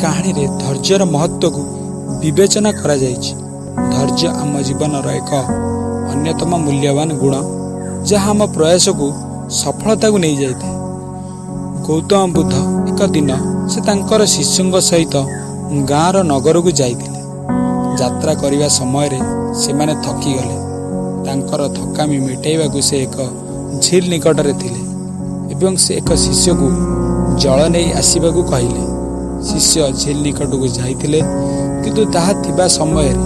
କାହାଣୀରେ ଧୈର୍ଯ୍ୟର ମହତ୍ତ୍ୱକୁ ବିବେଚନା କରାଯାଇଛି। ଧୈର୍ଯ୍ୟ ଆମ ଜୀବନର ଏକ ଅନ୍ୟତମ ମୂଲ୍ୟବାନ ଗୁଣ, ଯାହା ଆମ ପ୍ରୟାସକୁ ସଫଳତାକୁ ନେଇଯାଇଥାଏ। ଗୌତମ ବୁଦ୍ଧ ଏକ ଦିନ ସେ ତାଙ୍କର ଶିଷ୍ୟଙ୍କ ସହିତ ଗାଁର ନଗରକୁ ଯାଇଥିଲେ। ଯାତ୍ରା କରିବା ସମୟରେ ସେମାନେ ଥକିଗଲେ। ତାଙ୍କର ଥକାମି ମିଟାଇବାକୁ ସେ ଏକ ଝିଲ ନିକଟରେ ଥିଲେ ଏବଂ ସେ ଏକ ଶିଷ୍ୟକୁ ଜଳ ନେଇ ଆସିବାକୁ କହିଲେ। ଶିଷ୍ୟ ଝିଲ ନିକଟକୁ ଯାଇଥିଲେ, କିନ୍ତୁ ତାହା ଥିବା ସମୟରେ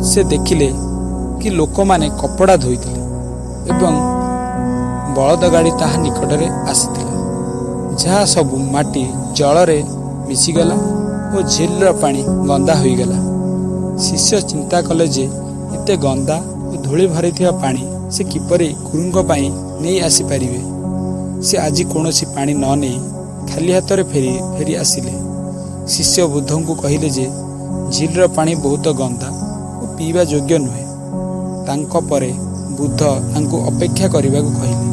ସେ ଦେଖିଲେ କି ଲୋକମାନେ କପଡ଼ା ଧୋଇଥିଲେ ଏବଂ ବଳଦ ଗାଡ଼ି ତାହା ନିକଟରେ ଆସିଥିଲା, ଯାହା ସବୁ ମାଟି ଜଳରେ ମିଶିଗଲା ଓ ଝିଲର ପାଣି ଗନ୍ଦା ହୋଇଗଲା। ଶିଷ୍ୟ ଚିନ୍ତା କଲେ ଯେ ଏତେ ଗନ୍ଦା ଓ ଧୂଳି ଭରିଥିବା ପାଣି ସେ କିପରି ଗୁରୁଙ୍କ ପାଇଁ ନେଇ ଆସିପାରିବେ। ସେ ଆଜି କୌଣସି ପାଣି ନ ନେଇ ଖାଲି ହାତରେ ଫେରି ଫେରି ଆସିଲେ। ଶିଷ୍ୟ ବୁଦ୍ଧଙ୍କୁ କହିଲେ ଯେ ଝିଲର ପାଣି ବହୁତ ଗନ୍ଦା ଓ ପିଇବା ଯୋଗ୍ୟ ନୁହେଁ। ତାଙ୍କ ପରେ ବୁଦ୍ଧ ତାଙ୍କୁ ଅପେକ୍ଷା କରିବାକୁ କହିଲେ।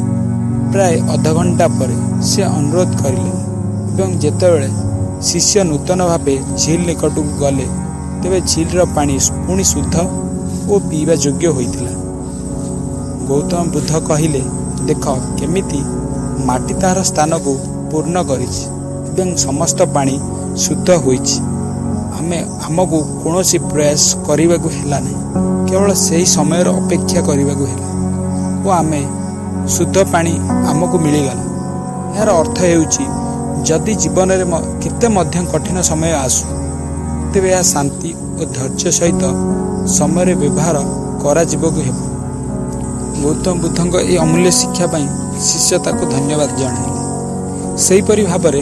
ପ୍ରାୟ ଅଧଘଣ୍ଟା ପରେ ସେ ଅନୁରୋଧ କରିଲେ ଏବଂ ଯେତେବେଳେ ଶିଷ୍ୟ ନୂତନ ଭାବେ ଝିଲ ନିକଟକୁ ଗଲେ, ତେବେ ଝିଲର ପାଣି ପୁଣି ଶୁଦ୍ଧ ଓ ପିଇବା ଯୋଗ୍ୟ ହୋଇଥିଲା। ଗୌତମ ବୁଦ୍ଧ କହିଲେ, "ଦେଖ କେମିତି ମାଟି ତାହାର ସ୍ଥାନକୁ ପୂର୍ଣ୍ଣ କରିଛି ଏବଂ ସମସ୍ତ ପାଣି ଶୁଦ୍ଧ ହୋଇଛି। ଆମକୁ କୌଣସି ପ୍ରୟାସ କରିବାକୁ ହେଲା ନାହିଁ, କେବଳ ସେହି ସମୟର ଅପେକ୍ଷା କରିବାକୁ ହେଲା ଓ ଆମେ ଶୁଦ୍ଧ ପାଣି ଆମକୁ ମିଳିଗଲା।" ଏହାର ଅର୍ଥ ହେଉଛି, ଯଦି ଜୀବନରେ କେତେ ମଧ୍ୟ କଠିନ ସମୟ ଆସୁ, ତେବେ ଏହା ଶାନ୍ତି ଓ ଧୈର୍ଯ୍ୟ ସହିତ ସମୟରେ ବ୍ୟବହାର କରାଯିବାକୁ ହେବ। ଗୌତମ ବୁଦ୍ଧଙ୍କ ଏହି ଅମୂଲ୍ୟ ଶିକ୍ଷା ପାଇଁ ଶିଷ୍ୟ ତାକୁ ଧନ୍ୟବାଦ ଜଣାଇଲେ। ସେହିପରି ଭାବରେ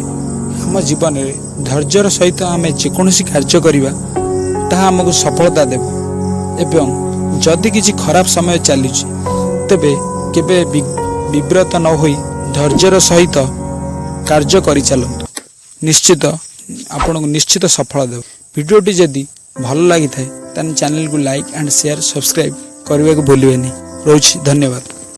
ଆମ ଜୀବନରେ ଧୈର୍ଯ୍ୟର ସହିତ ଆମେ ଯେକୌଣସି କାର୍ଯ୍ୟ କରିବା, ତାହା ଆମକୁ ସଫଳତା ଦେବ ଏବଂ ଯଦି କିଛି ଖରାପ ସମୟ ଚାଲୁଛି, ତେବେ କେବେ ବିବ୍ରତ ନ ହୋଇ ଧୈର୍ଯ୍ୟର ସହିତ କାର୍ଯ୍ୟ କରିଚାଲନ୍ତୁ। ନିଶ୍ଚିତ ଆପଣଙ୍କୁ ନିଶ୍ଚିତ ସଫଳ ଦେବ। ଭିଡ଼ିଓଟି ଯଦି ଭଲ ଲାଗିଥାଏ, ତାହେଲେ ଚ୍ୟାନେଲକୁ ଲାଇକ୍ ଆଣ୍ଡ ସେୟାର, ସବସ୍କ୍ରାଇବ୍ କରିବାକୁ ଭୁଲିବେନି। ରହୁଛି, ଧନ୍ୟବାଦ।